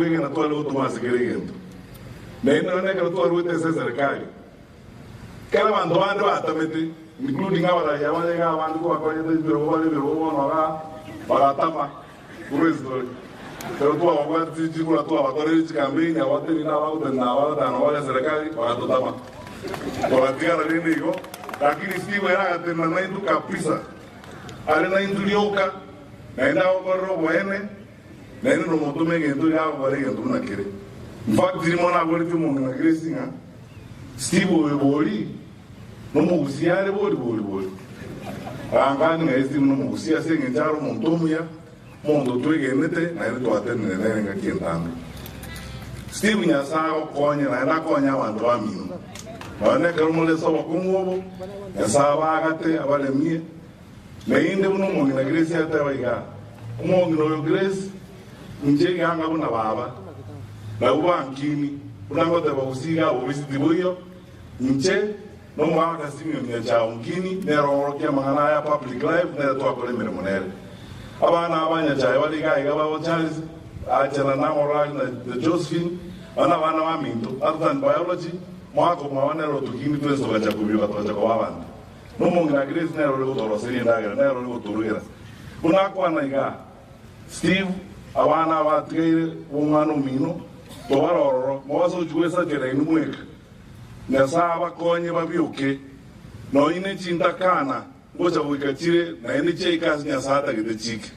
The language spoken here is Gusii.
Kwegena tware gotoma ase kera egento, naende nonya nekero twaruete ase eserekari, ekero abanto bande batamete, including abaraiyo abaya iga abande twakonyete ebirogo bare ebirogo bono igaa, bagatama korwa ase tore. Ekero twababwatire chikura twabakoreire chikampeini abatenini abagotenena abagatano bare eserekari bagatotama. Togatigara rende igo, lakini Steve ere agatenena naintwe kabisa, are naintwe rioka, naende agokorera oboene. Naende nomotome egento iga agokora egento buna kere. In fact rimo naboretie omong'ina Grace ng'a Steve oyo bori nomogusia are bori bori bori. Agankania ng'a Steve nomogusia ase eng'encho are omonto omuya, omonto twegenete naende twatenenire nere engaki entambe. Steve Nyasae agokonye naende akonye abanto bamino. Nonya nekero more ase obokong'u obo, Nyasae abaagate abaremie. Naende buna omong'ina Grace ateba iga, Omong'ina oyo Grace, inche iga anga buna baba, nabwo bankini, buna ngoteba gose iga obobisi tiboiyo, inche nomogaka Simeon Nyachae onkini, nere oorokia amang'ana aya public life, nere twakora emeremo nere. Abana aba Nyachae bare iga iga babo Charles, Achena na Morari na Josephine, aba nabana baminto, other than biology, mwaka omwabo nere otokini twensi togacha kobioka togacha koba abanto. Nomong'ina Grace nere ore gotoroseria endagera, nere ore gotorugera. Buna akwana iga, Steve, abana aba atigaire b'omwana omino, tobare ororo, mobase gochia gwesakera inwe mweka. Nyasae abakonye babioke, nonya ne chintakana ngocha goika chire, naende chiaike ase Nyasae atagete chiike.